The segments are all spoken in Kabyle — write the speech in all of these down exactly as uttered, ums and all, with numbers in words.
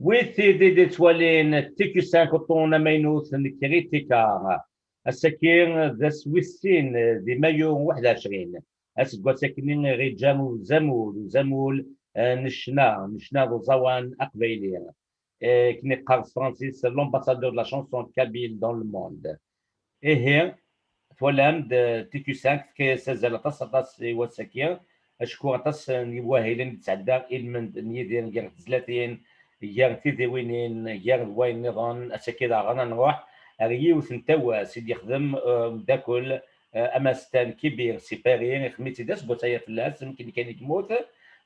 Wid tid i d-ittwalin T Q cinq uṭṭun amaynut n Kritika. Ass-agi d ass wis sin di mayu waḥed u ɛecrin. Aseggas-akni iɣ-iǧǧa uzamul, uzamul, eh, n ccna, n ccna d uẓawan aqbayli. Eh, akken iqqar s tefransist, l'ambassadeur de la chanson kabyle dans le monde. Ihi, twalam-d, eh, T Q cinq tefka-yas azal aṭas, aṭas i wass-agi, acku aṭas n yiwahilen i d-tesɛedda ilmend n Yidir gar tezlatin, gar tidiwinin, gar d wayen nniḍen. Ass-agi daɣen ad nruḥ ar yiwet n tawast i d-yexdem, eh, umeddakel, eh, amastan Kibir si Paris, ixdem-itt-id aseggas aya fell-as, amek kan i yemmut,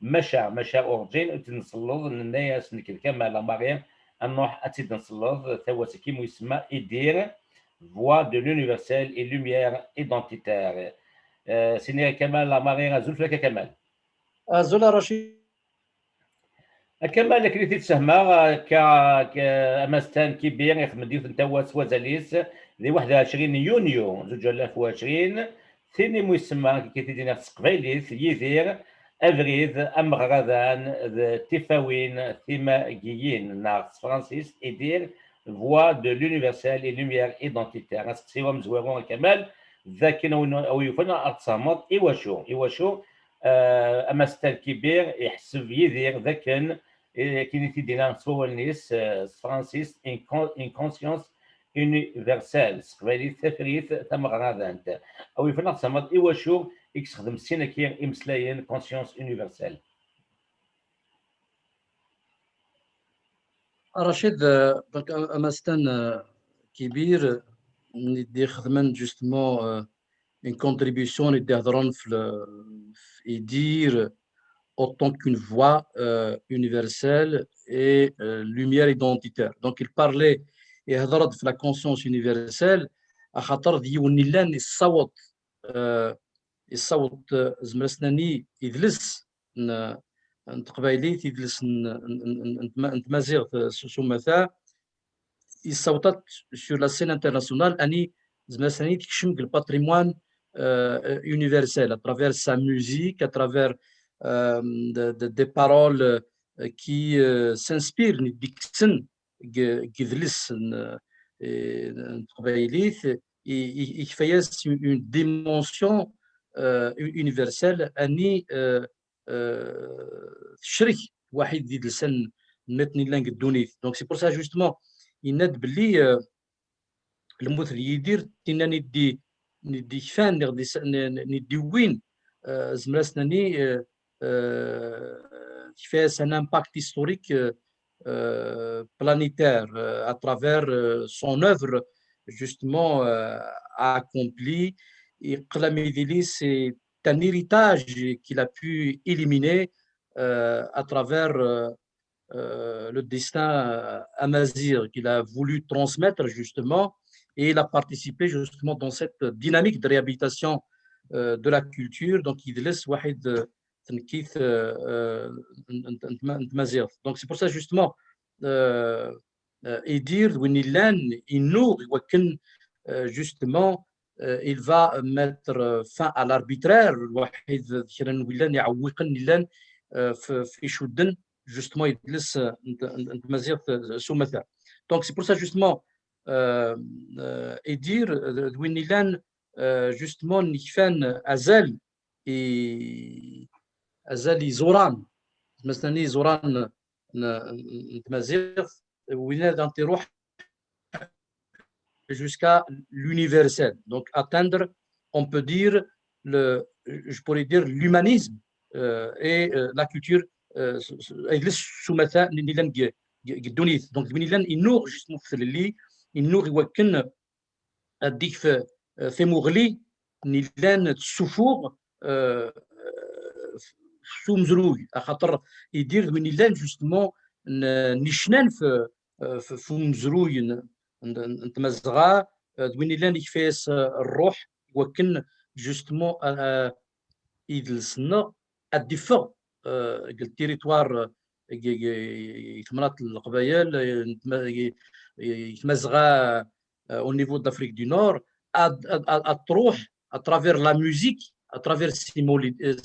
maca, maca urǧin ur tt-id-nselleḍ, nenna-yas nekk d Kamal Amari, ad nruḥ ad tt-id-nselleḍ, tawast-agi mu ysemma Idir, Voix de l'universel et lumière identitaire. Eh, sini a Kamal Amari, azul fell-ak a Kamal. Azul a Racid. A Kamal, akken i t-id-sehmeɣ, akka, akka, amastan Kibir ixdem-d yiwet n tawast s wazal-is di waḥed u ɛecrin yunyu zuǧ alaf u ɛecrin, tin i mu ysemma, akken i t-id-iniɣ s teqbaylit, Yidir, abrid ameɣradan d tifawin timagiyin, neɣ s tefransist, Idir, Voix de l'universel et lumière identitaire. Asteqsi-w amezwaru a Kamal, d akken a win, a win yufan ad tfehmeḍ iwacu, iwacu, eh, amastan Kibir iḥseb Yidir d akken, eh, akken i t-id-yenna s wawalen-is, eh, s tefransist, une con-, une conscience universelle, s teqbaylit tafrirt tameɣradant. A win yufan ad tfehmeḍ iwacu i yessexdem sin-agi imeslayen, conscience universelle. Racid, euh, donc, am-, amastan, euh, Kibir, n-, i d-ixedmen justement, euh, une contribution, i d-ihedren f le, f Idir, autant qu'une voix, euh, universelle et, euh, lumière identitaire. Donc, il parlait, ihedr-d f la conscience universelle, axaṭer d yiwen illan yessaweḍ, euh, yessaweḍ, euh, zemreɣ ad s-nini, idles n, n teqbaylit, idles n, n, n, n, n tma-, n tmaziɣt, eh, s, s umata, yessaweḍ-d sur la scène internationale, ani zemreɣ ad s-nini tekcem deg le patrimoine, euh, universel, à travers sa musique, à travers, euh, de, de, des paroles, euh, qui, euh, s'inspirent, n id-ikksen deg, deg idles n, eh, n teqbaylit, i, i, ikfa-yas une, une dimension, euh, u-, universelle, ani, euh, euh, tecrek waḥid di idles-nniḍen yellan deg ddunit. Donc, c'est pour ça, justement, yenna-d belli, euh, lmut n Yidir, tinna n id-, n id-ikfan, neɣ d is-, n, n, n id-iwwin, euh, zemreɣ ad s-nini, euh, euh, tefka-yas un impact historique, euh, euh, planétaire, euh, à travers, euh, son œuvre, justement, euh, accomplie. Et Qlamidili, c'est un héritage qu'il a pu éliminer, euh, à travers, euh, euh, le destin, euh, amazigh qu'il a voulu transmettre, justement, et il a participé justement dans cette dynamique de réhabilitation, euh, de la culture. Donc, idles waḥid, euh, tnekkit, euh, euh, n, n, n tma-, n tmaziɣt. Donc, c'est pour ça, justement, euh, euh, Idir, d win illan, innuɣ i wakken, euh, justement, euh, il va mettre, euh, fin à l'arbitraire, waḥid d kra n willan iɛewwiqen illan, euh, f, f icudden, justement, idles, euh, n, n, n tmaziɣt, euh, s umata. Donc, c'est pour ça, justement, euh, euh, Idir, euh, d win illan, euh, justement, ikfan azal i, azal iẓuran, masalan, iẓuran n, n, n tmaziɣt, win ad iruḥ jusqu'à l'universel. Donc, atteindre, on peut dire, le, je pourrais dire l'humanisme, euh, et, euh, la culture, euh, s, s, idles s umata n, n illan deg, deg, deg ddunit. Donc, d win illan innuɣ, justement, f tlelli, innuɣ i wakken ad d-ikf, euh, timuɣli n illan tessufuɣ, euh, s umezruy, axaṭer Idir d win illan, justement, n, n icnan f, euh, f, f umezruy n, n, n tmazɣa, euh, d win illan ikfa-yas, euh, rruḥ, wakken, justement, euh, idles-nneɣ ad d-iffeɣ, euh, deg le territoire, euh, deg, deg, deg temnaḍt n Leqbayel, euh, n tma-, deg, deg tmazɣa, euh, au niveau de l'Afrique du Nord, ad, ad, ad, ad truḥ à travers la musique, à travers ces moli-, euh,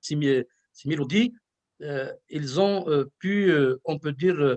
ces mi-, ces mélodies, euh, ils ont, euh, pu, euh, on peut dire, euh,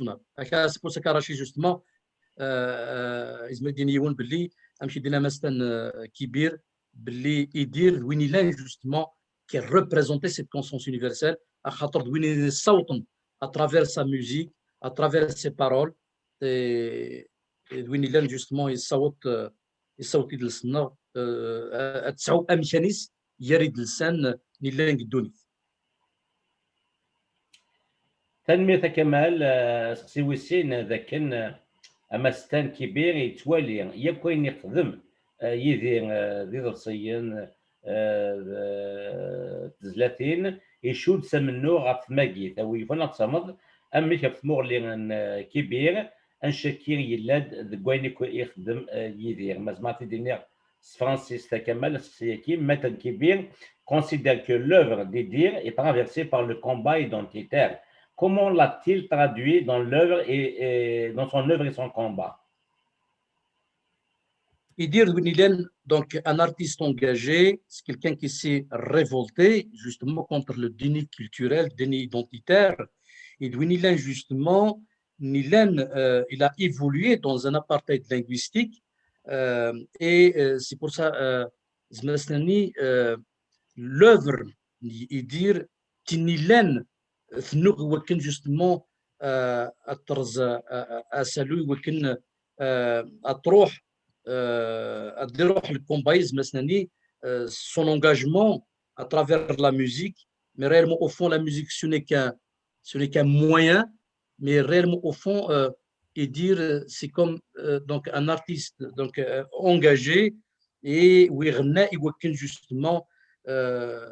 internationale. C'est pour ça que Rachid, justement, euh, euh, il me dit, amek i d-yenna Amastan, euh, Kibir, belli Idir d win yellan, justement, qui représente cette conscience universelle, axaṭer d win yessawḍen à travers sa musique, à travers ses paroles, et, et d win yellan, justement, yessaweḍ, euh, yessaweḍ idles-nneɣ, euh, ad tesɛu amkan-is gar idles-nni yellan deg ddunit. Tanemmirt a Kamal. Seqsi wis sin d akken Amastan Kibir yettwali yakk ayen yexdem Yidir d iḍebsiyen, tezlatin, icudd s amennuɣ ɣef tmagit. A wi yufan ad tfehmeḍ amek ɣef tmuɣli n Kibir, ancaki yella-d deg wayen akk ixeddem Yidir. Ma zemreɣ ad t-id-iniɣ s tefransist a Kamal, aseqsi-agi: Amastan Kibir considère que l'œuvre d'Idir est traversée par le combat identitaire. Comment l'a-t-il traduit dans l'œuvre et, et dans son œuvre et son combat? Idir d win yellan, donc, un artiste engagé, c'est quelqu'un qui s'est révolté justement contre le déni culturel, déni identitaire. Et d win yellan, justement, yellan, euh, il a évolué dans un apartheid linguistique, euh, et euh, c'est pour ça, euh, zemreɣ ad s-nini, euh, l'œuvre n Idir d tin yellan tennuɣ i wakken, justement, euh, ad terẓ, euh, euh, asalu i wakken, euh, ad truḥ, euh, ad iruḥ le combat, zemreɣ ad s-nini, euh, son engagement à travers la musique, mais réellement au fond la musique ce n'est qu'un, ce n'est qu'un moyen, mais réellement au fond, euh, Idir, euh, c'est comme, euh, donc, un artiste, donc, euh, engagé, et wi iɣenna i wakken, justement, euh,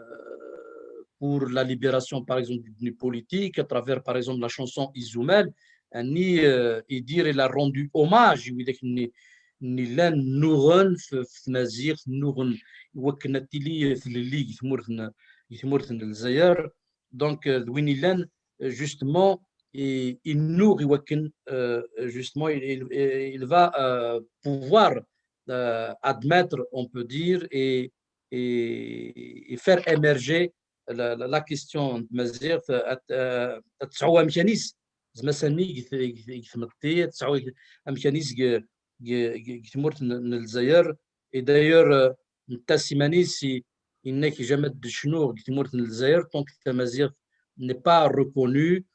pour la libération, par exemple, du détenu politique, à travers, par exemple, la chanson Izumal, anni, euh, Idir, il a rendu hommage i widak-nni, nni llan nnuɣen f, f tmaziɣt, nnuɣen i wakken ad tili tlelli deg tmurt n, deg tmurt n Lezzayer. Donc, euh, d win yellan, euh, justement, i, innuɣ i wakken, euh, justement, il, il, il va, euh, pouvoir, euh, admettre, on peut dire, et, et, et faire émerger la, la, la question n tmaziɣt, euh, ad, euh, ad tesɛu amkan-is, tezmasa-nni deg tmetti, ad tesɛu amkan-is deg tmurt n Lezzayer. Et d'ailleurs, netta s iman-is yenna-k jamais d-cnuɣ deg tmurt n Lezzayer tant que tamaziɣt n'est pas reconnue.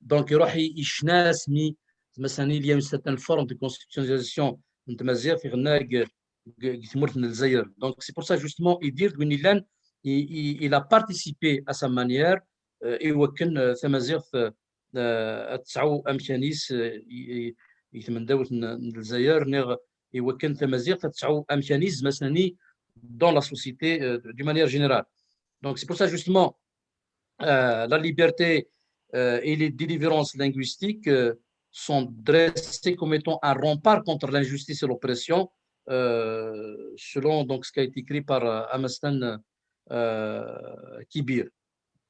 Donc iruḥ icna asmi tezmasa-nni, il y a une certaine forme de constitutionnalisation n tmaziɣt iɣenna deg tmurt n Lezzayer. Donc c'est pour ça justement Idir d win illan, il a participé à sa manière i wakken tamaziɣt ad tesɛu amkan-is i tmendawt n Lezzayer, neɣ i wakken tamaziɣt ad tesɛu amkan-is, tezmasa-nni, dans la société d'une manière générale. Donc c'est pour ça justement la liberté et les délivrances linguistiques sont dressées comme étant un rempart contre l'injustice et l'oppression, selon donc ce qui a été écrit par Amastan Kibir.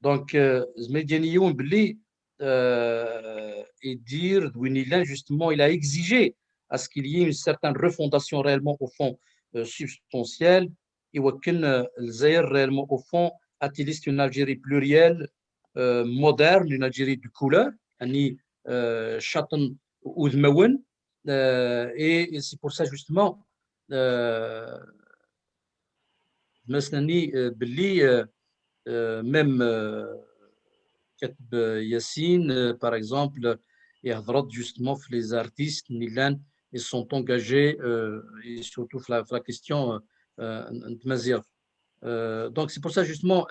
Donc, euh, Zmedjani Youn Bli, euh, et dire, Dwinilan, justement, il a exigé à ce qu'il y ait une certaine refondation réellement au fond euh, substantielle, et aucune euh, Zaire réellement au fond, attiliste une Algérie plurielle, euh, moderne, une Algérie de couleur, Annie euh, Chatan Oudmaoun, euh, et, et c'est pour ça justement euh, مثلا بلي même كتب ياسين par exemple يهضرت justement في les artistes اللي ils sont engagés et surtout في la question n tmaziɣt. Donc c'est pour ça justement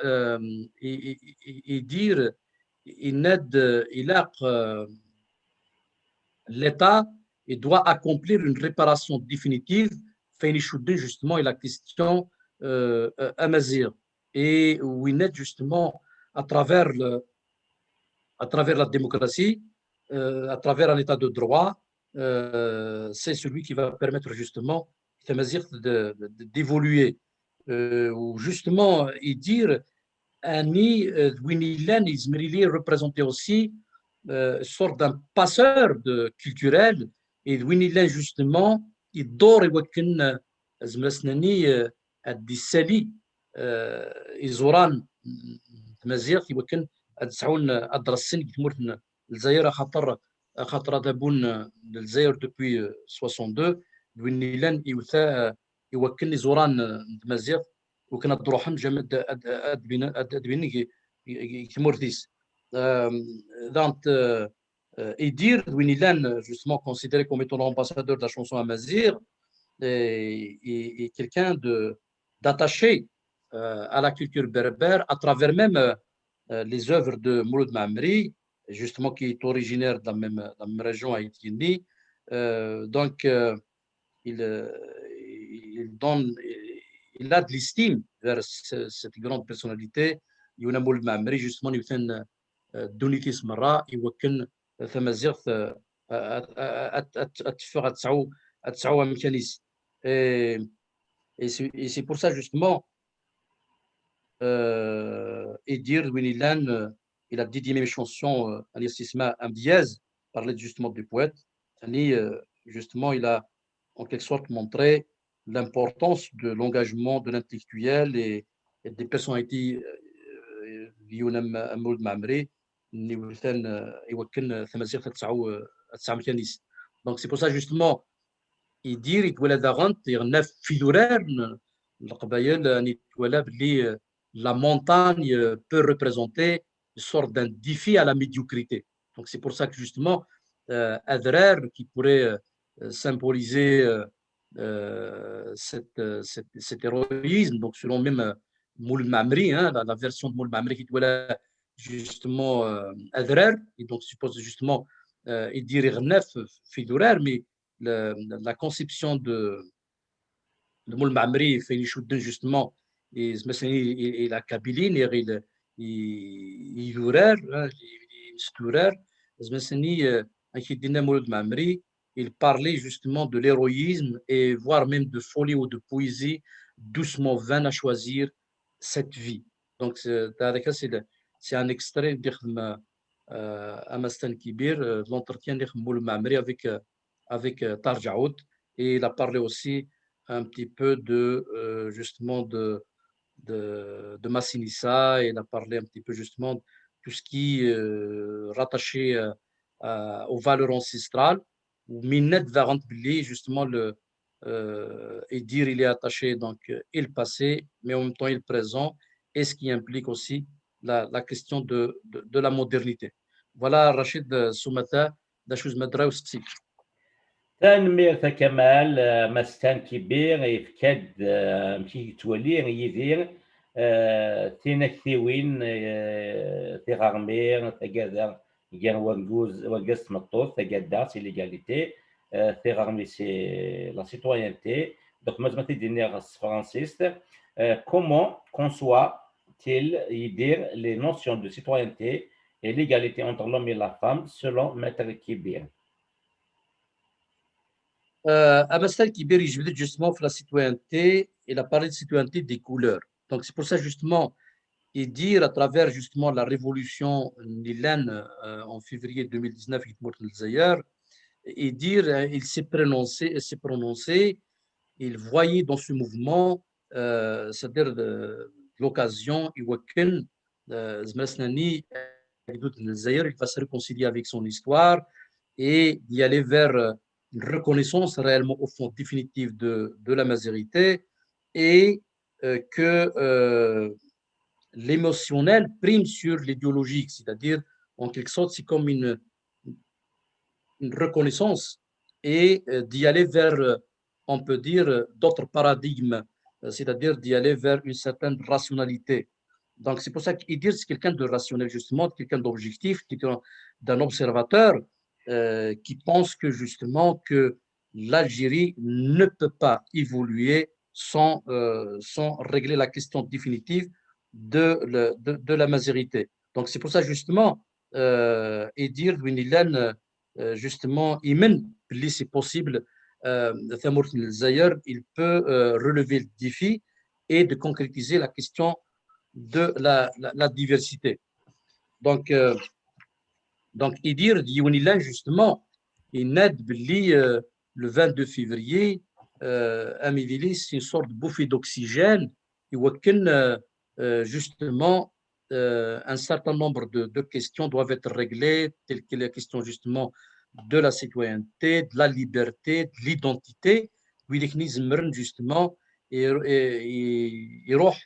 يدير يناد إلاق l'État il doit accomplir une réparation définitive فين يشدن justement la question euh, amaziɣ et ويناد justement à travers le à travers la démocratie euh, à travers un état de droit euh, c'est celui qui va permettre justement tamaziɣt d'évoluer euh, ou justement et dire Annie euh, d win illan yezmer ili représenter aussi euh, sorte d'un passeur de culturel et d win illan justement iddor i wakken euh, zemres-nni euh, ad d-issali euh, iẓuran n tmaziɣt i wakken ad sɛun ad dressen deg tmurt n Lezzayer axaṭer axaṭer adabu n Lezzayer depuis soixante-deux d win illan iwta i wakken iẓuran n tmaziɣt wakken ad d-ruḥen jamais ad binen deg tmurt-is. Donc Idir d win illan justement considéré comme étant l'ambassadeur de la chanson amazigh et quelqu'un de d'attaché à la culture berbère à travers même les œuvres de Mouloud Mammeri, justement qui est originaire de la même, de la même région à Itigini. Euh, donc, euh, il, il, donne, il a de l'estime vers ce, cette grande personnalité. Yuna Mouloud Mammeri, justement, il fait une dunitis mara, il voit qu'une tamazirt à tfeur à tsao à tsao amkanis. Et c'est pour ça, justement, euh, Idir Winilan, euh, il a dédié mes chansons euh, à l'Irsisma Amdiaz, parlait justement du poète. Et, euh, justement, il a en quelque sorte montré l'importance de l'engagement de l'intellectuel et, et des personnalités euh, Younam Amoud Mamri, Niwiltan, euh, Iwakin, euh, Tamazirt, Tsao, euh, Tsao Mkanis. Donc c'est pour ça justement Idir itwala daɣen iɣenna f idurar n Leqbayel, itwala belli la montagne peut représenter une sorte d'un défi à la médiocrité. Donc c'est pour ça que justement euh, adrar qui pourrait euh, symboliser euh, euh, cette, euh, cette, cet héroïsme, donc selon même euh, Mouloud Mammeri, hein, la, la version de Mouloud Mammeri qui itwala justement euh, adrar, et donc suppose justement euh, Idir iɣenna f idurar, mais la, la conception de, de Mouloud Mammeri, fait justement, et, et, et la Kabylie, et, et, et Yurer, hein, et, et Sturer, euh, Mouloud Mammeri, il parlait justement de l'héroïsme et voire même de folie ou de poésie, doucement vaine à choisir cette vie. Donc, c'est un extrait de euh, Amastan Kibir, euh, l'entretien de Mouloud Mammeri avec, euh, avec euh, Tarjaout. Et il a parlé aussi un petit peu de, euh, justement, de, de, de Massinissa. Et il a parlé un petit peu, justement, de tout ce qui est euh, rattaché euh, euh, aux valeurs ancestrales, mais yenna-d daɣen belli, justement, le, euh, Idir, il est attaché, donc, euh, il passé, mais en même temps, il présent, et ce qui implique aussi la, la question de, de, de la modernité. Voilà, Rachid, euh, s umata, d acu i zemreɣ ad d-awiɣ. Tanemmirt a Kamal, Amastan Kibir yefka-d, eh, amek i yettwali Yidir, eh, tinaktiwin, eh, tiɣermi, tagada gar waguz, wargaz d tmeṭṭut, tagada c'est l'égalité, eh, tiɣermi c'est la citoyenneté. Donc, ma zemreɣ ad t-id-iniɣ s tefransist, eh, comment conçoit-il Yidir les notions de citoyenneté et l'égalité entre l'homme et la femme selon Maître Kibir? Euh, Amastan Kibir yejbed-d justement sur la citoyenneté, il a parlé de citoyenneté des couleurs. Donc c'est pour ça justement, Idir, à travers justement la révolution n yellan, euh, en février deux mille dix-neuf, deg tmurt n Lezzayer, Idir, euh, il s'est prononcé, il s'est prononcé, il voyait dans ce mouvement, euh, c'est-à-dire de, de l'occasion, iwakken, euh, zemreɣ ad s-nini, agdud n Lezzayer, il va se réconcilier avec son histoire et d'y aller vers, euh, une reconnaissance réellement au fond définitive de, de l'amazighéité et, euh, que, euh, l'émotionnel prime sur l'idéologique, c'est-à-dire, en quelque sorte, c'est comme une, une reconnaissance et, euh, d'y aller vers, euh, on peut dire, euh, d'autres paradigmes, euh, c'est-à-dire d'y aller vers une certaine rationalité. Donc, c'est pour ça qu'Idir, c'est quelqu'un de rationnel, justement, quelqu'un d'objectif, quelqu'un d'un observateur, euh, qui pense que, justement, que l'Algérie ne peut pas évoluer sans, euh, sans régler la question définitive de, le- de, de l'amazighéité. Donc, c'est pour ça, justement, euh, Idir, win yellan, euh, justement, imen belli c'est possible, euh, tamurt n Lezzayer, il peut, euh, relever le défi et de concrétiser la question de la, la, la diversité. Donc, euh, donc, Idir, d yiwen yellan, justement, yenna-d belli, euh, le vingt-deux février, euh, am Idilis, c'est une sorte de bouffée d'oxygène, iwakken, euh, euh, justement, euh, un certain nombre de, de questions doivent être réglées, telles que la question, justement, de la citoyenneté, de la liberté, de l'identité, wid akken i zemren, justement, i, i, i, iruḥ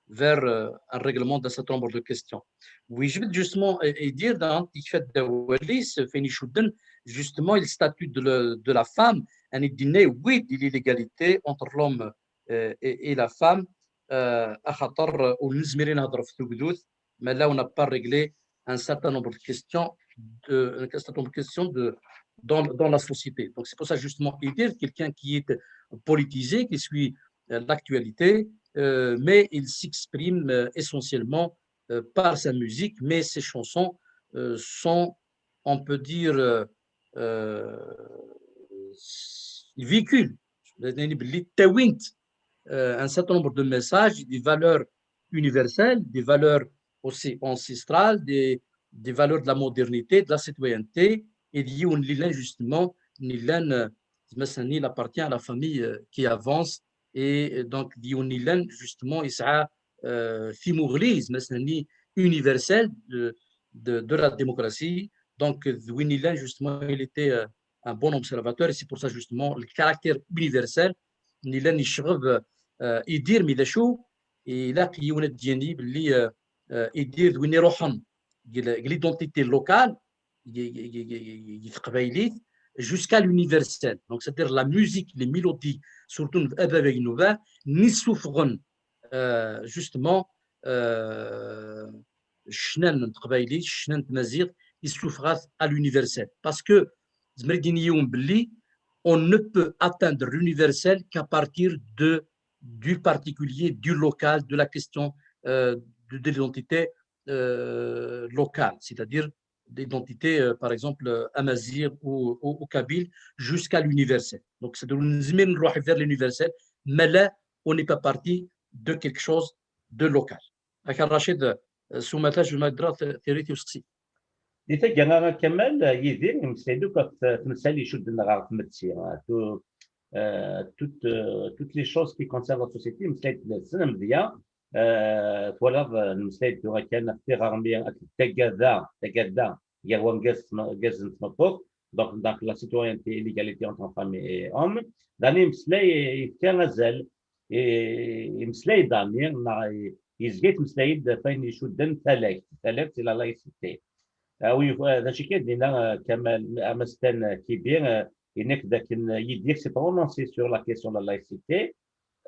vers, euh, un règlement d'un certain nombre de questions. Oui, je veux justement, euh, et dire dans, il fait de Wallis, Feni Chouden, justement, il statue de, le- de la femme, un idée, oui, il y a l'égalité entre l'homme, euh, et, et la femme, euh, axaṭer, euh, ur nezmir ad nehder ɣef tugdut, mais là, on n'a pas réglé un certain nombre de questions, de, un certain nombre de questions de, dans, dans la société. Donc, c'est pour ça, justement, Idir, quelqu'un qui est politisé, qui suit, euh, l'actualité, euh, mais il s'exprime, euh, essentiellement, euh, par sa musique, mais ses chansons, euh, sont, on peut dire, euh, euh, ils véhiculent, euh, un certain nombre de messages, des valeurs universelles, des valeurs aussi ancestrales, des, des valeurs de la modernité, de la citoyenneté, et d yiwen n yellan, justement, n yellan, euh, il appartient à la famille, euh, qui avance, et, euh, donc d yiwen n yellan, justement, yesɛa, euh, timuɣli, universelle de, de, de la démocratie. Donc, euh, d win yellan, justement, il était, euh, un bon observateur, et c'est pour ça, justement, le caractère universel, n yellan yecɣeb, euh, Idir, mais d acu, ilaq yiwen ad d-yini belli, euh, euh, Idir d win iruḥen deg l- deg l'identité locale, deg- deg- deg- deg teqbaylit, jusqu'à l'universel. Donc, c'est-à-dire la musique, les mélodies, surtout n Ababag Nuba, nni ssufɣen, euh, justement, euh, ccna n teqbaylit, ccna n tmaziɣt, issufeɣ-at à l'universel. Parce que, zemreɣ ad d-iniɣ yiwen belli, on ne peut atteindre l'universel qu'à partir de, du particulier, du local, de la question, euh, de, de l'identité, euh, locale, c'est-à-dire d'identité, euh, par exemple, euh, amazigh ou, ou, ou kabyle, jusqu'à l'universel. Donc, c'est de nous vers l'universel, mais là, on n'est pas parti de quelque chose de local. Ak Rachid, euh, s umata, je m'adresse à Thierry Tiusti. Di taggara, Kamal, Yidir yemmeslay-d akk ɣef tmsal icudden ɣer tmetti. Tu- euh, toutes, euh, toutes les choses qui concernent la société, yemmeslay-d fell-asen. Amedya, euh, twalaḍ, euh, nmeslay-d tura kan ɣef tiɣermi akked tagada, tagada, gar wargaz d tme-, argaz d tmeṭṭut. Donc, donc, la citoyenneté et l'égalité entre femmes et hommes. Dani yemmeslay, yefka azal, i-, yemmeslay Dani, neɣ i-, yezga yettmeslay-d ɣef wayen icudden talagt. Talagt, c'est la laïcité. Ah oui, euh, d acu kan d-yenna, euh, Kamal, amastan, euh, Kibir, euh, yenna-k dakken, euh, Yidir s'est prononcé sur la question de la laïcité.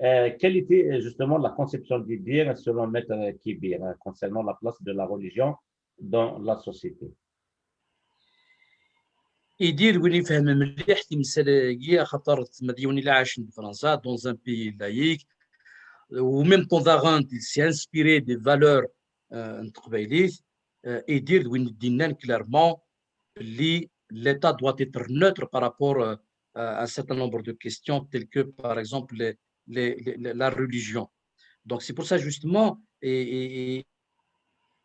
Euh, quelle était, euh, justement la conception d'Yidir selon Maître Kibir, hein, concernant la place de la religion dans la société? Yidir d win ifehmen mliḥ timsal-agi, axaṭer ma d yiwen ila ɛacen di Fransa, dans un pays laïque, au même temps daɣen, il s'est inspiré des valeurs, euh, n teqbaylit. Euh, Yidir d win i d-yennan clairement belli l'État doit être neutre par rapport, euh, à un certain nombre de questions telles que, par exemple, les, les, les, la religion. Donc, c'est pour ça, justement, et, et,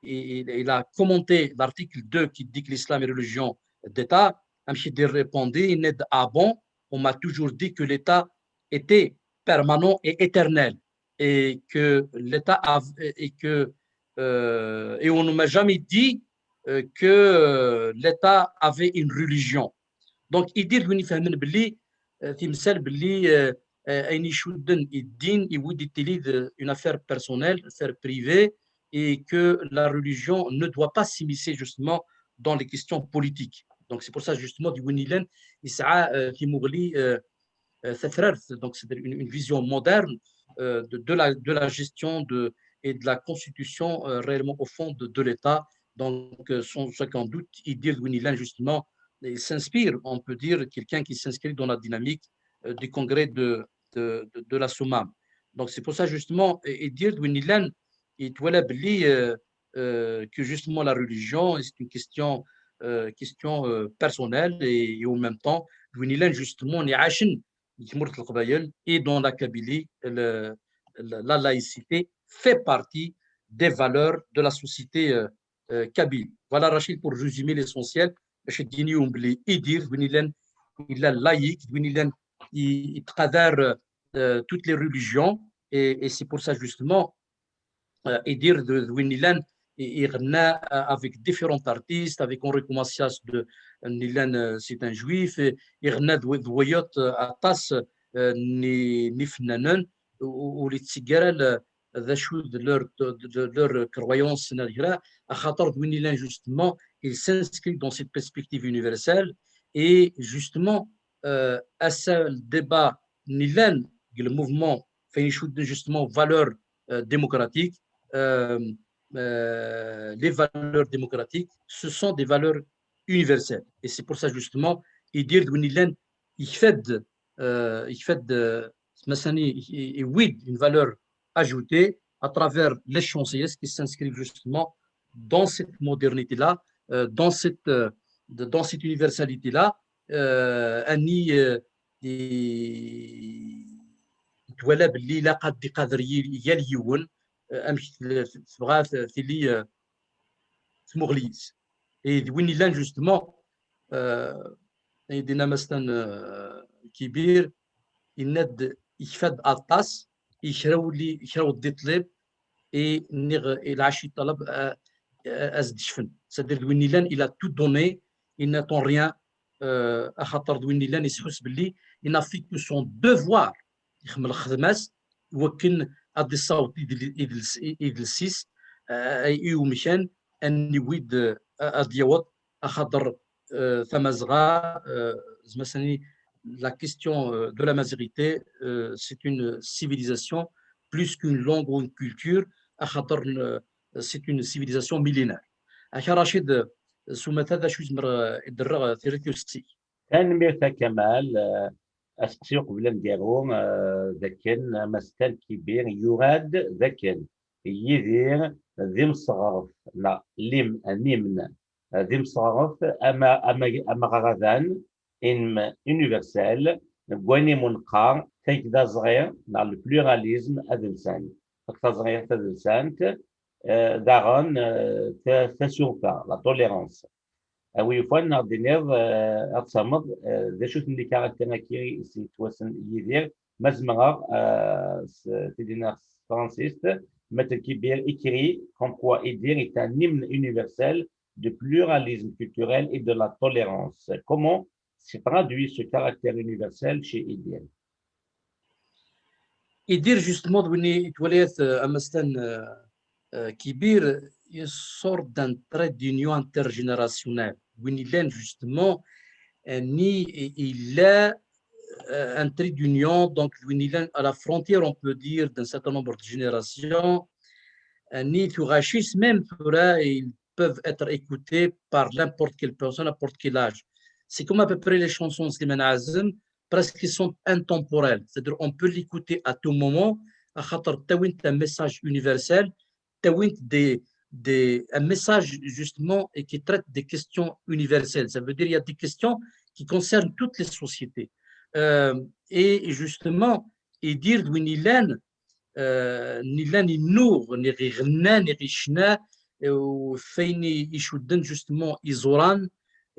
et, et il a commenté l'article deux qui dit que l'islam est religion d'État. Amek i d-irepondi, yenna-d: ah bon, on m'a toujours dit que l'État était permanent et éternel et que l'État av-, et que, euh, et on ne m'a jamais dit, euh, que, euh, l'État avait une religion. Donc, Yidir d win ifehmen belli, euh, timsal belli, euh, euh, ayen icudden i ddin, yewwi-d i tili d une affaire personnelle, affaire privée, et que la religion ne doit pas s'immiscer justement dans les questions politiques. Donc, c'est pour ça, justement, d win ilan yesɛa, euh, timuɣli, euh, euh, tatrart, donc c'est une, une vision moderne, euh, de, de la, de la gestion de, et de la constitution, euh, réellement au fond de, de l'État. Donc, euh, sans aucun doute, Yidir d win ilan, justement, il s'inspire, on peut dire, quelqu'un qui s'inscrit dans la dynamique, euh, du congrès de, de, de, de la Soummam. Donc, c'est pour ça, justement, Yidir d win ilan, yettwala belli, euh, euh, que justement la religion, c'est une question, euh, question, euh, personnelle et, et en même temps, d win ilan, justement, n iɛacen di tmurt n Leqbayel et dans la Kabylie, le, le, la laïcité fait partie des valeurs de la société, euh, euh, kabyle. Voilà, Rachid, pour résumer l'essentiel, bac ad d-yini yiwen belli Yidir d win ilan, yella laïque, d win ilan i-, yettqadar, euh, toutes les religions, et, et c'est pour ça, justement, euh, Yidir d, d win ilan i-, iɣenna, euh, avec différents artistes, avec Enrico Macias de, n ilan, euh, c'est un juif, et iɣenna d, d wayeḍ, euh, aṭas, euh, n i-, n ifennanen, u-, u-, ur yetteg ara le, d acu d leur, de, de leur croyance neɣ kra, axaṭer d win ilan, justement, il s'inscrit dans cette perspective universelle, et justement, euh, ass-a le débat n ilan deg le mouvement, enfin, icudden justement valeurs, euh, démocratiques, euh, euh, les valeurs démocratiques, ce sont des valeurs universelles. Et c'est pour ça, justement, Yidir d win ilan yekfa-d, euh, yekfa-d, euh, tmasani, i-, i-, yewwi-d une valeur ajoutée à travers les chansons qui s'inscrivent justement dans cette modernité-là, euh, dans cette, euh, de, dans cette universalité-là, euh, ani, euh, i-, twala belli ilaq ad d-iqader yi-, yal yiwen, euh, amek t-, tebɣa t-, tili, euh, tmuɣli-is. Et d win ilan, justement, euh, ay d-yenna Mastan, euh, Kibir, yenna-d yekfa-d aṭas, i kra ur li-, kra ur d-iṭlib, i nniɣ, i lɛaci ṭalab, a, a, a s-d-cfen. C'est-à-dire, d win ilan, il a tout donné, il n'attend rien, euh, axaṭer d win ilan, isḥus belli, il n'a fait que son devoir, ixemmel xedma-s, wakken ad d-issaweḍ idl-, idles-, idles-is, euh, i umkan, aniwi d, euh, ad yaweḍ, axaṭer, euh, Tamazɣa, euh, zmasani, la question, euh, de la mazirité, euh, c'est une civilisation plus qu'une langue ou une culture, axaṭer, euh, c'est une civilisation millénaire. Akka Rachid, s umata d acu i zemreɣ, euh, i d-rreɣ, euh, tirrit-iw s-, Tanemmirt a Kamal, euh, aseqsi uqbel aneggaru, euh, d akken amastan Kibir yura-d d akken Yidir d imseɣref, neɣ lim-, n imn, d imseɣref ama-, ama-, ameɣradan, im-, universel, deg wayen imun qqar tagdaẓri neɣ le pluralisme adelsant. Tagdaẓri tadelsant, eh, daɣen, eh, ta-, tasurfa, la tolérance. A wi yufan, ad d-tiniḍ, eh, ad tfehmeḍ, eh, d acu-ten les caractères-agi i s-yettwassen Yidir. Ma zemreɣ, eh, s tidinaɣ s tefransist, Maître Kibir écrit comme quoi Yidir est un hymne universel du pluralisme culturel et de la tolérance. Comment se traduit ce caractère universel chez Idir ? Idir, justement, d win i twalaḍ, euh, amastan, euh, euh, Kibir, une sorte d'un trait d'union intergénérationnel. Win yellan, justement, euh, ni, il a, euh, un trait d'union, donc, win yellan à la frontière, on peut dire, d'un certain nombre de générations, euh, ni tuɣac-is même, tura, ils peuvent être écoutés par n'importe quelle personne, n'importe quel âge. C'est comme à peu près les chansons de Slimane Azem, presque sont intemporelles. C'est-à-dire, on peut l'écouter à tout moment, axaṭer ttawint un message universel, ttawint des, des, un message justement et qui traite des questions universelles. Ça veut dire, il y a des questions qui concernent toutes les sociétés. Euh, et justement, Idir d win yellan, euh, nella nennuɣ, neɣ iɣenna, neɣ icna, euh, ɣef wayen i icudden justement iẓuran,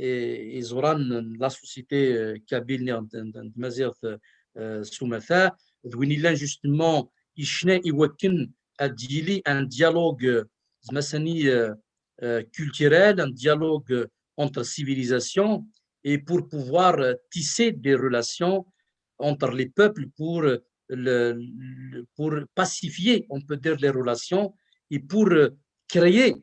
euh, iẓuran n la société, euh, kabyle neɣ n, n, n tmaziɣt, euh, s umata, d win yellan justement icna i wakken ad d-yili un dialogue, euh, zmasani, euh, euh, culturel, un dialogue, euh, entre civilisations, et pour pouvoir, euh, tisser des relations entre les peuples pour, euh, le, le- pour pacifier, on peut dire, les relations et pour, euh, créer,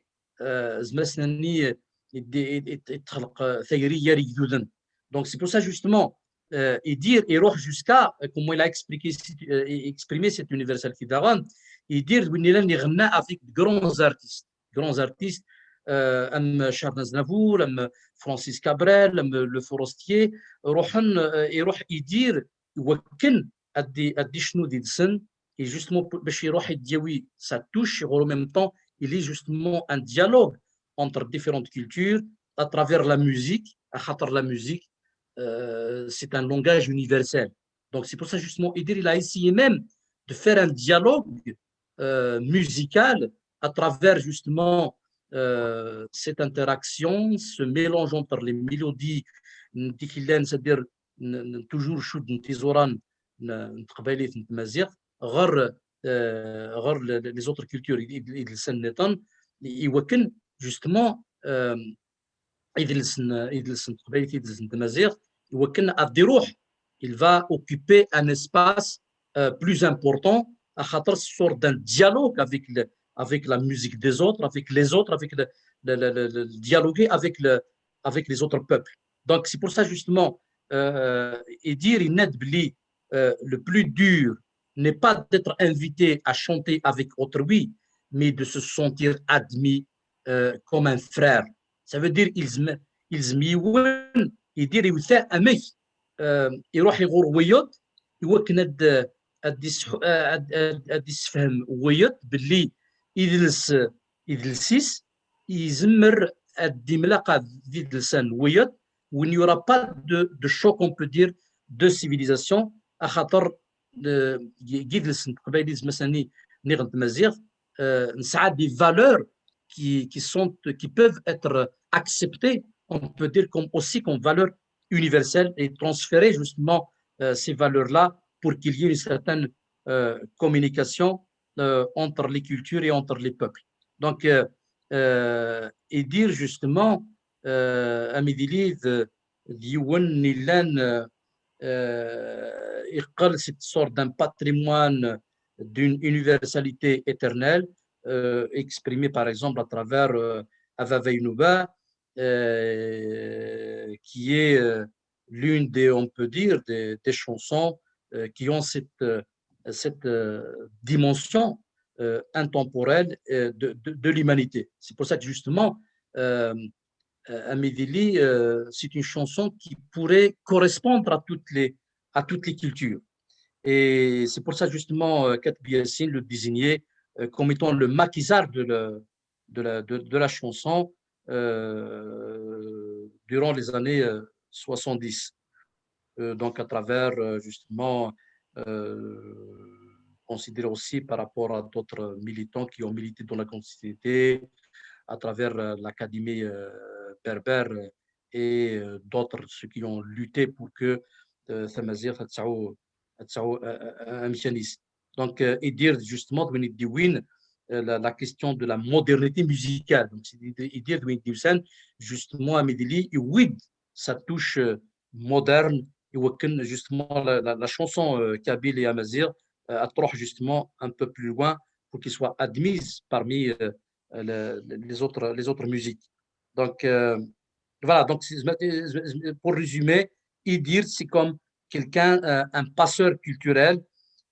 euh, zmasani, euh, des, des, des, des, euh, tayri gar yigduden. Donc, c'est pour ça, justement, euh, Idir, il va jusqu'à, euh, comment il a expliqué, euh, exprimé cet universel qui daran, Idir, win yellan iɣenna avec de grands artistes, grands artistes, euh, am Charles Aznavour, am Francis Cabrel, am Le Forestier, ruḥen, euh, iruḥ Idir i wakken ad d-, ad d-icnu did-sen, et justement, pour, bac iruḥ ad d-yawi sa touche, et en même temps, il est justement un dialogue entre différentes cultures à travers la musique, axaṭer la musique, euh, c'est un langage universel. Donc, c'est pour ça, justement, Idir, il a essayé même de faire un dialogue, euh, musical à travers, justement, euh, cette interaction, ce mélange entre les mélodies, n-, di k-, c'est-à-dire, n-, n-, toujours cud n tiẓuran n, n teqbaylit n tmaziɣt, ɣer, euh, ɣer le-, le-, les autres cultures, i, i, idelsan nniḍen, i wakken, justement, euh, idles n, idles n teqbaylit, idles n tmaziɣt, i wakken ad iruḥ, il va occuper un espace, euh, plus important, axaṭer c'est une sorte d'un dialogue avec le, avec la musique des autres, avec les autres, avec le, le, le, le, le dialoguer avec le, avec les autres peuples. Donc, c'est pour ça, justement, euh, Idir, il aide, euh, le plus dur n'est pas d'être invité à chanter avec autrui, mais de se sentir admis, euh, comme un frère. Ça veut dire, ilzem, ilzem yiwen, Idir, iwet amek, euh, iruḥ iɣur wiyeḍ, i wakken ad, ad, ad, ad, ad issefhem wiyeḍ belli idles, idles-is, izmer ad d-imlaq d idelsan wiyeḍ, où il n'y aura pas de, de choc, on peut dire, de civilisation, axaṭer, euh, g-, g idles n teqbaylit, zmasani, niɣ n tmaziɣt, euh, nesɛa des valeurs qui, qui sont, qui peuvent être acceptées, on peut dire, comme, aussi comme valeurs universelles et transférer justement, euh, ces valeurs-là pour qu'il y ait une certaine, euh, communication, euh, entre les cultures et entre les peuples. Donc, euh, euh, Idir, justement, euh, Amidili, d, d yiwen n illan, euh, euh, iqqel, c'est une sorte d'un patrimoine d'une universalité éternelle, euh, exprimée par exemple à travers, euh, Avava Inuba, euh, qui est, euh, l'une des, on peut dire, des, des chansons, euh, qui ont cette, euh, cette, euh, dimension, euh, intemporelle, euh, de, de, de l'humanité. C'est pour ça que justement, euh, euh, Amidili, euh, c'est une chanson qui pourrait correspondre à toutes les, à toutes les cultures. Et c'est pour ça, justement, euh, Kateb Yacine le désignait, euh, comme étant le maquisard de la, de la, de, de la chanson, euh, durant les années, euh, soixante-dix. Euh, donc, à travers, euh, justement, euh, considéré aussi par rapport à d'autres militants qui ont milité dans la continuité, à travers, euh, l'Académie, euh, berbère, euh, et, euh, d'autres, ceux qui ont lutté pour que, euh, tamaziɣt ad tesɛu, ad tesɛu, euh, euh, amkan-is. Donc, euh, Idir, justement, d win i d-iwwin, euh, la, la question de la modernité musicale. Donc, c'est-à-dire, justement, Amidili, il, oui, ça touche euh, moderne, et aucune, justement, la, la, la chanson euh, kabyle et amazigh, euh, elle trouve justement un peu plus loin pour qu'elle soit admise parmi euh, le, les, autres, les autres musiques. Donc, euh, voilà, donc, pour résumer, Idir, c'est comme quelqu'un, euh, un passeur culturel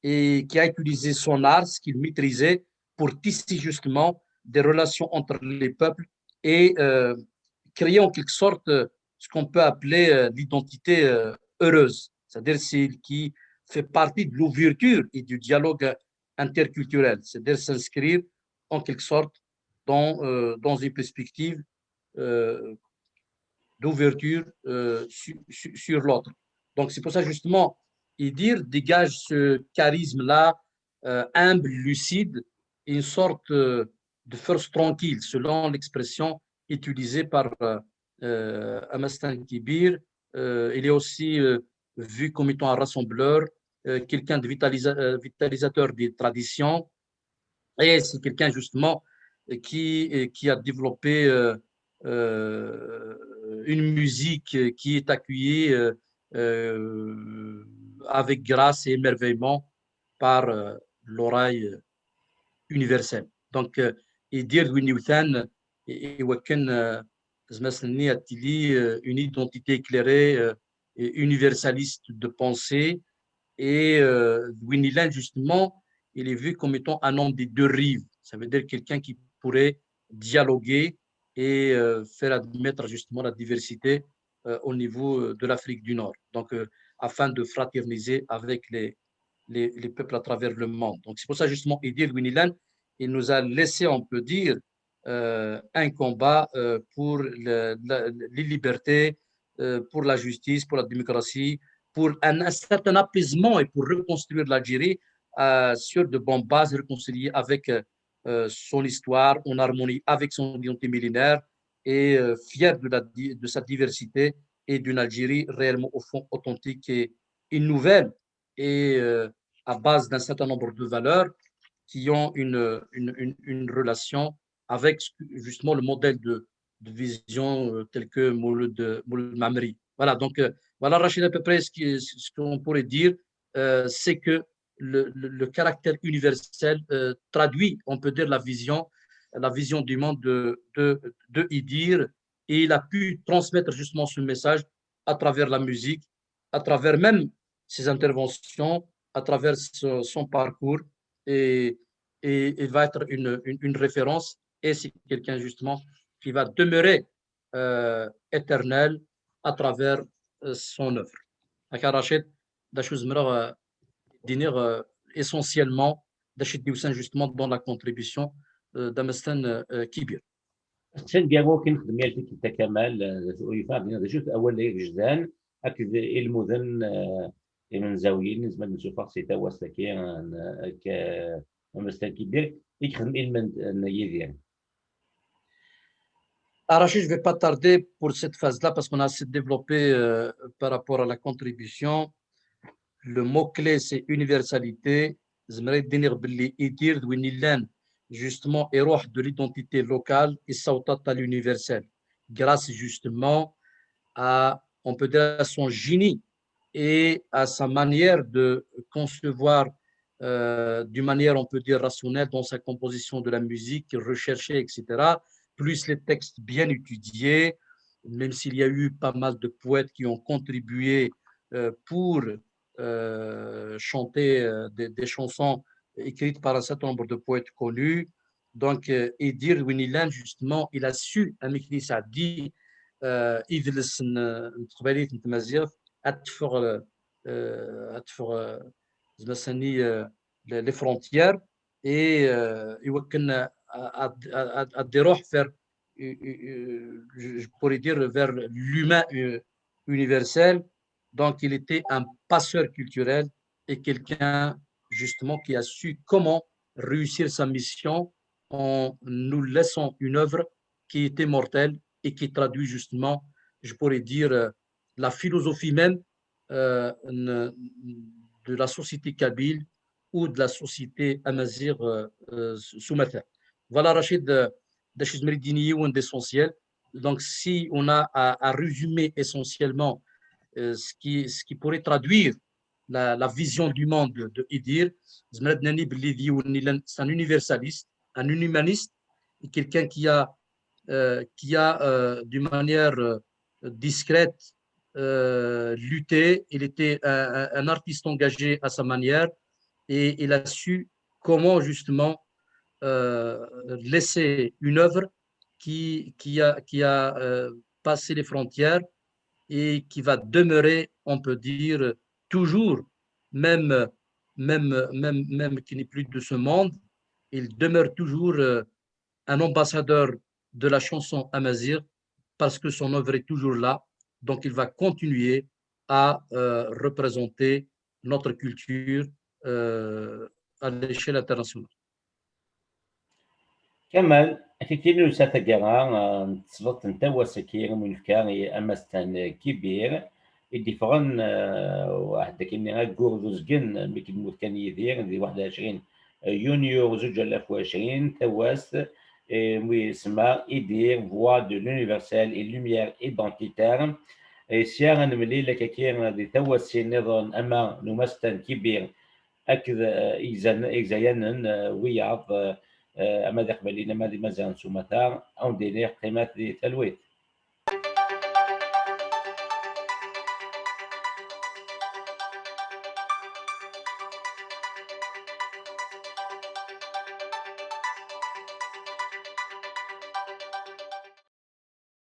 et qui a utilisé son art, ce qu'il maîtrisait, pour tisser justement des relations entre les peuples et euh, créer en quelque sorte euh, ce qu'on peut appeler euh, l'identité euh, heureuse, c'est-à-dire celle qui fait partie de l'ouverture et du dialogue interculturel, c'est-à-dire s'inscrire en quelque sorte dans, euh, dans une perspective euh, d'ouverture euh, sur, sur, sur l'autre. Donc c'est pour ça justement, Idir dégage ce charisme-là, euh, humble, lucide, une sorte euh, de force tranquille, selon l'expression utilisée par euh, euh, Amastan Kibir. Euh, il est aussi euh, vu comme étant un rassembleur, euh, quelqu'un de vitalisa- euh, vitalisateur des traditions. Et c'est quelqu'un justement euh, qui, euh, qui a développé euh, euh, une musique qui est accueillie euh, euh, avec grâce et émerveillement par euh, l'oreille universelle. Donc, euh, Idir d win iwtan i wakken euh, zmasni ad tili euh, une identité éclairée euh, et universaliste de pensée et euh, win ilan justement, il est vu comme étant un homme des deux rives. Ça veut dire quelqu'un qui pourrait dialoguer et euh, faire admettre justement la diversité euh, au niveau euh, de l'Afrique du Nord. Donc, euh, afin de fraterniser avec les, les, les, peuples à travers le monde. Donc, c'est pour ça justement, Idir win ilan, il nous a laissé, on peut dire, euh, un combat euh, pour le, la, les libertés, euh, pour la justice, pour la démocratie, pour un, un certain apaisement et pour reconstruire l'Algérie euh, sur de bonnes bases, réconciliée avec euh, son histoire, en harmonie avec son identité millénaire et euh, fier de, la, de sa diversité et d'une Algérie réellement au fond authentique et, et nouvelle et euh, à base d'un certain nombre de valeurs qui ont une, une, une, une relation avec justement le modèle de, de vision euh, tel que Mouloud, Mouloud Mammeri. Voilà, donc euh, voilà, Rachid, à peu près ce qu'on ce qu'on pourrait dire, euh, c'est que le, le, le, caractère universel euh, traduit, on peut dire, la vision, la vision du monde de, de, de Idir, et il a pu transmettre justement ce message à travers la musique, à travers même ses interventions, à travers son, son parcours, et, et il va être une, une, une référence, et c'est quelqu'un justement qui va demeurer euh, éternel à travers euh, son œuvre. Akka Rachid, d acu zemreɣ euh, d-iniɣ euh, essentiellement d acu d-yusan justement dans la contribution euh, d'Amestan euh, Kibir. Sanga ur k-nexdem yal tikkelt a Kamal, ur yeffiɣ ad d-iniɣ d acu-t awal-agi yejdan akked ilmuden imenzawiyen i nezmer ad d-nessufeɣ si tawast-agi n Amestan Kibir i yexdem ilmend n Yidir. Rachid, je ne vais pas tarder pour cette phase-là parce qu'on a assez développé euh, par rapport à la contribution. Le mot-clé, c'est universalité. Zemreɣ ad d-iniɣ belli Idir d win illan justement iruḥ de l'identité locale et saute à l'universel grâce justement à, on peut dire, à son génie et à sa manière de concevoir euh, d'une manière, on peut dire, rationnelle dans sa composition de la musique, recherchée, et cetera, plus les textes bien étudiés, même s'il y a eu pas mal de poètes qui ont contribué euh, pour euh, chanter euh, des, des, chansons écrites par un certain nombre de poètes connus. Donc, euh, Idir win illan, justement, il a su, amek i sɛeddi euh, idles n teqbaylit n tmaziɣt ad teffeɣ euh, ad teffeɣ euh, les frontières et euh, iwakken ad iruḥ vers, je pourrais dire, vers l'humain universel. Donc, il était un passeur culturel et quelqu'un, justement, qui a su comment réussir sa mission en nous laissant une œuvre qui est immortelle et qui traduit justement, je pourrais dire, euh, la philosophie même euh, de la société kabyle ou de la société amazigh, euh, euh, s umata. Voilà, Rachid, euh, d acu i nezmer ad d-nini yiwen d'essentiel. Donc, si on a à, à résumer essentiellement, euh, ce qui, ce qui pourrait traduire la, la vision du monde de Idir, nezmer ad d-nini belli d yiwen yellan, c'est un universaliste, un humaniste, et quelqu'un qui a, euh, qui a, euh, d'une manière, euh, discrète, euh, lutté. Il était un, un, un artiste engagé à sa manière et il a su comment justement, euh, laisser une œuvre qui, qui a, qui a, euh, passé les frontières et qui va demeurer, on peut dire, toujours, même, même, même, même qui n'est plus de ce monde, il demeure toujours, euh, un ambassadeur de la chanson amazigh parce que son œuvre est toujours là. Donc, il va continuer à, euh, représenter notre culture, euh, à l'échelle internationale. Kamal, akka kan nusa taggara, euh, n tesleḍt n Tawas-agi i mu nefka i amastan Kibir, i d-yeffɣen, euh, waḥed akkenni aggur d uzgen, mi k-d-mmut kan Yidir, di waḥed u ɛecrin yunyu zuǧ alaf u ɛecrin, Tawas, eh, mu yesemma Idir, voix de l'universel et lumière identitaire. Eh, sya ad nemlil akkaki di Tawas-nniḍen ama n umastan Kibir akked, eh, igzan-, igzayanen, eh, wiyaḍ, eh, eh, ama d Iqbayliyen ama d Imaziɣen s umata, ad wen-d-iniɣ qqimet di talwit.